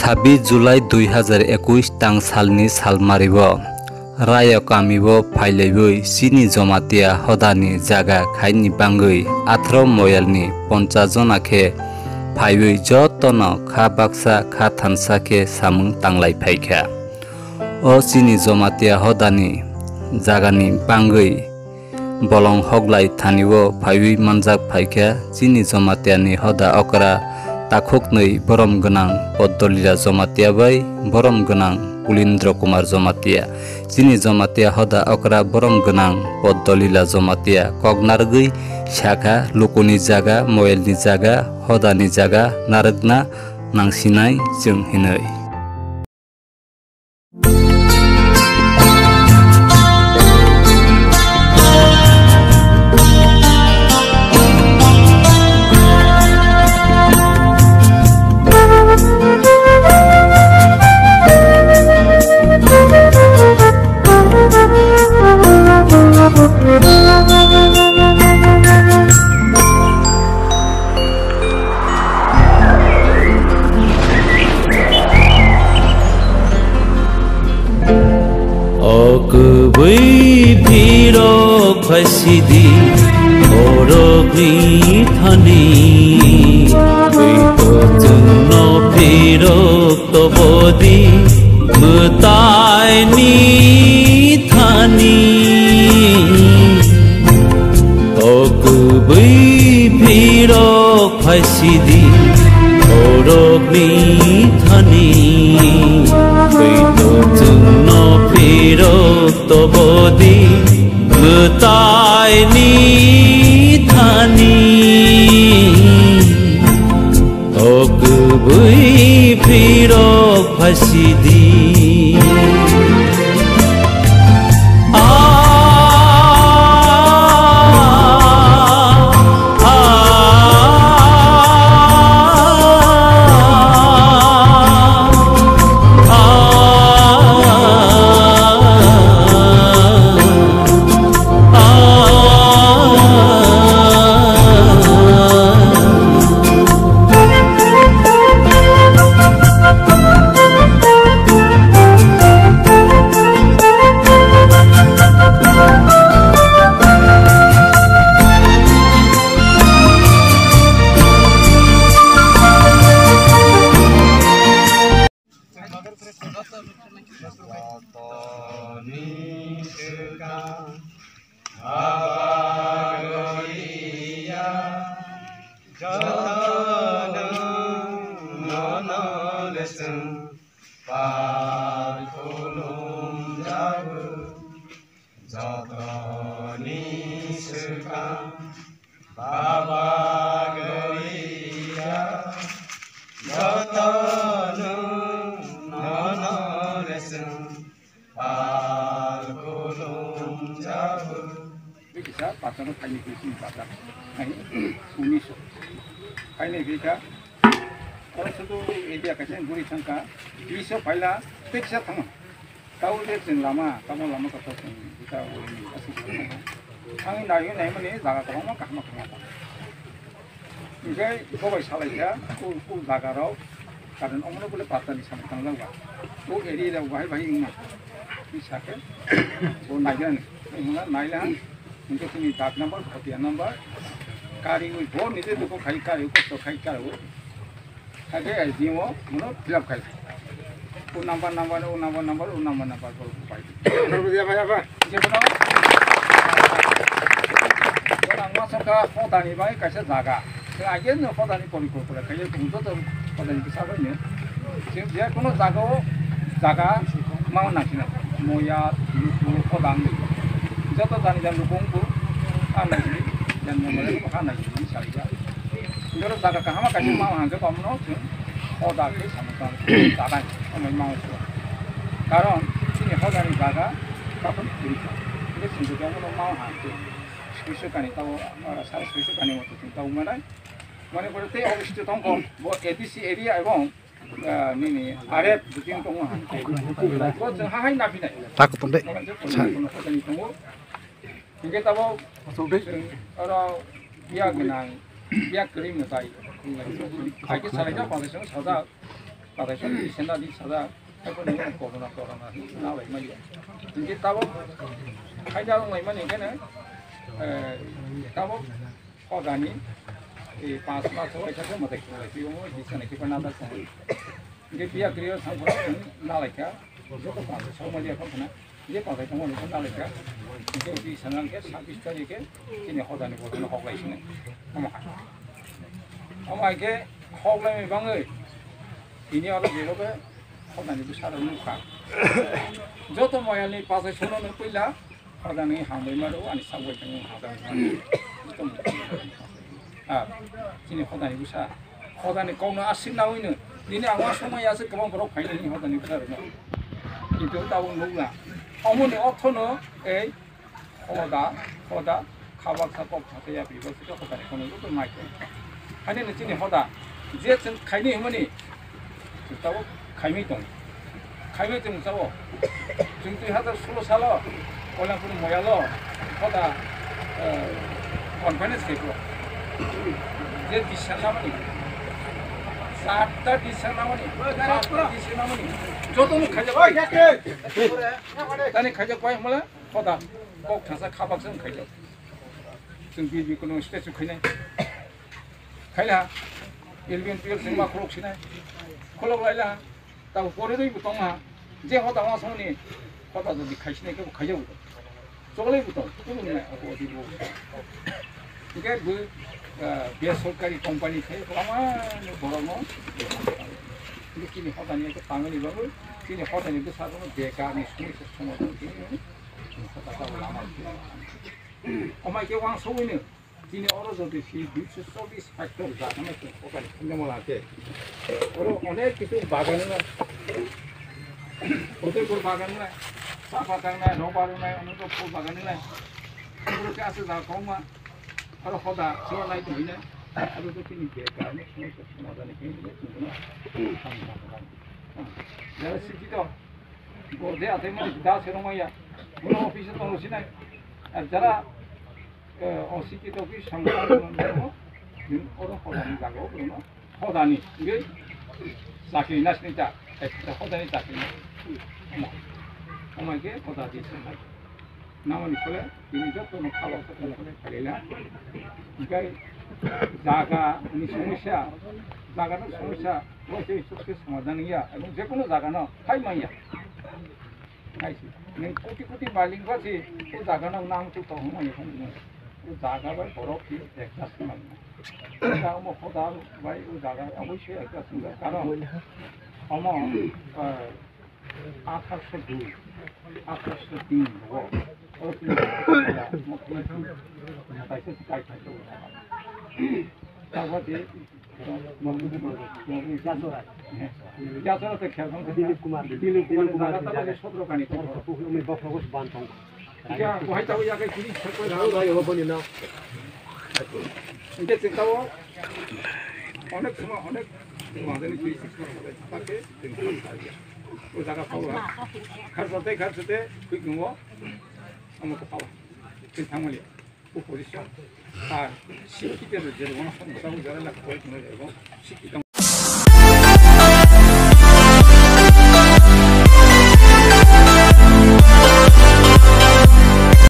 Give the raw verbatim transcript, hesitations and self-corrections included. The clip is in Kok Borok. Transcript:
Thabi July dui hazar ekush tang salni salmario Rayo kamio phailaiwi chini Jomatia hodani jaga khaini bangwi atharo moyalni ponchas jona khe phaiwi jotono kha baksa kha thansa khe samung tanglai phaikha. O chini Jomatia hodani jagani bangwi bolong hoglai thanio phaiwi manjak phaikha chini Jomatiani hoda okra takhuknwi borom gwnang Poddolila Jomatia bai borom gwnang Pulindra Kumar Jomatia. Chini Jomatia hoda okra borom gwnang Poddolila Jomatia kok narwgwi sakha, lukuni jaga, moyalni jaga, hodani jaga narwkna nangsinai chwng hinwi. O kwbwi phirok phaisidi borokni thani, twi to chwngno phirok tobodi mwtaini thani. O kwbwi phirok phaisidi borokni thani, twi to chwngno phirok tobodi mwtaini thani. O kwbwi phirok phaisidi. Jotoni swkang Baba Garia, jotono nono reswng pal khulum jabu. Kisa pataro khaini kisi pata. Hai, unis. Khaini kisa. Oro sudu India kaisa guri thangka. Biso phaila, teksa thango. Tabo je chwng lama, tamo lama kotor chwng bwsa uri ni aswk. Ang naiwi naimani jaga kwbangma kaham kaham. Hinkhe bobai salaikha, o, o jaga rok, karon omono bole patta ni samung tangjak ba. O area rok bahai bahai wngma. Ni sakhe, bo naigani, wngma naila, hinkhe chini dak number, khotiya number, kariwi bo nije dukhu khai kariwi, kosto khai kariwi. Hakhe S D M o bono fill up khai. O number, number, o number, number, o number, number, bo pai. Number dia pai apa? Je bono. Bono ang masuk ka hodani bai kaisa jaga. Sing agen no hodani kori kori kori kaisa tong joto hodani kisa bai ne. Sing je kono jaga o jaga mau nang sina. Moya, luku, hodang. Joto jani jani luku ang nang sini. Jani jani luku ang nang sini. Sari ja. Ndoro jaga kahama kaisa mau hangke komono chwng hoda khe samung tang chadai amai mau se. Karon chini hodani jaga kaphang kiri kha. Nde chwng joto bono mau hangke suisu kani tabo, ah, sara suisu kani moto chwng tabo manai. Mane pore tei office to tongkho bo A D C area ebong, ah, nini R F buting tongo hangke. Bo chwng ha hai naphinai. Tak tong de. Hodani tongo. Hingke tabo chwng oro biya gwnang, biya kwrwi mwtai. Hai khe salai jak, pangsa chwng sajak. Pathai song di senda di sada, hai phano corona, corona na lai manya. Hinkhe tabok khaina wng lai mani khe, eh, tabok hodani, eh, panch mas o waisa khe mwtai khulai phi omo di sana khe pa nada song. Hinkhe biya kriya sang phano na lai kha, joto panch song manya kha phano. Je pathai tongmani khe nalaikha. Hinkhe ui sanang khe sabbish tarikhe chini hodani borokno hoklai sini. Omo hai. Omo hai khe hoklai bangwi tini oro jero khe hodani bwsarok nukha. Joto moyalni pathai sono nung puila hodani hambai maro ani sagbai tongmani hambai maro. Joto moyalni Ah, chini hodani bwsa. Hodani kokno aswk nawino. Nini ang uansukmani aswk kwbang borok phainani hodani bwsa rwno. Kintu tabuk nukla. Omoni orthono ei hoda, hoda, khabaksa kok thate yapri baksa hodani kono joto nai tong. Hainino chini hoda. Je chwng khaini hwnmani. Tabuk khaimwi tong. Khaimwi tong tabuk. Chwng twi hazar solo salo Koilampur moyalo hoda, eh, conference khaikho. Je decision namani. Satta decision namani. Satta decision namani. Jotono khaijak bai. Tani khaijak bai mala hoda kok thasa khabaksa khaijak. Chwng B J P kono statue khainai. Khaila eleven twelve chwng ma khulok sinai. Khulok laila. Tamo pore rwi bo tongma, je hoda ma songni hoda jodi khaisini khe bo khaijago. Choklai bo tong, kuno nai abo odi bo. Hinkhe bo, ah, besorkari company khai kwbangma borokno. Hinkhe chini hodani khe tangani bagwi, chini hodani bwsarokno bekarni somosya somadhan khainani chini hoda lama. Omo hai khe uansugwino. Chini oro jodi si duiso chobbish hectare jaga no chwng kokani khulnamo lake. Oro onek kisu bagan wngnai. Odebor bagan wngnai, sapha tangnai, rubber wngnai, onek phul bagan wngnai. Oro khe aswk jaga kobangma. Oro hoda chwla nai tongwi nai. Abo khe chini bekarni somosya somadhan ni khe chwng bono. Jara sikito. Bo je athai mani da se rwmaya. Bono office o tongo sinai. Ar jara, eh, osikito khe samung tangwi mano, oro hodani jaga o bono hodani, hingke chakri na sini ta, eh, hodani chakri na. Omo, omo hingke hoda di sinai. Namani phole, tini joto no khalo, joto no phole khalila. Hingke jaga ni somosya, jaga no somosya, bo se sukse somadhan ya, ebong je kono jaga no phai manya. Hai se, nwng koti koti malik ba se, o jaga no nang tu tong manya khan nwng. O jaga bai borok ki ekta se manya. Jaga mo hoda bai o jaga aboi se ekta se manya. Karon omo, eh, athar se dui, athar se tin bo. O tin bo, mo kaisa se kai kaisa o jaga. Tabati Jasora te khel thang Dilip Kumar, Dilip Kumar jaga tabati sotro kani. Umi bokhrogo se ban thang. Kya kohai tau ya kai kiri sakoi rao. Bai ho boni na. Inde chingtao onek suma onek madani kiri sikma pake. O jaga pawa. Khar sate khar sate kui kungo. Amo ko pawa. Ching thang mali. Opposition. Ar sikki te je wana samsa jara la koi kungo. Sikki